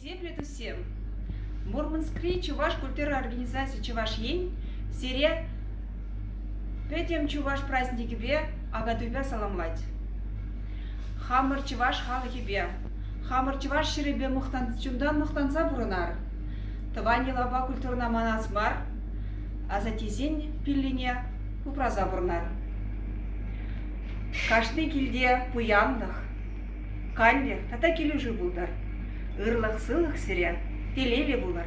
Хисеплӗ туссем, Мурманскри чӑваш культура организацийӗ Чӑваш Ен сире пӗтӗм чӑваш праздникӗпе Акатуйпа саламлать. Хамӑр чӑваш халӑхӗпе, хамӑр чӑваш ҫӗрӗпе мухтан, чунтан мухтанса пурӑнар. Тӑван йӑлапа культурӑна манас мар, асаттесен пиллине упраса пурӑнар. Кашни килте пуянлӑх, канлӗх тата килӗшӳ пултӑр. Ырлӑх-сывлӑх сире, телейлӗ пулӑр.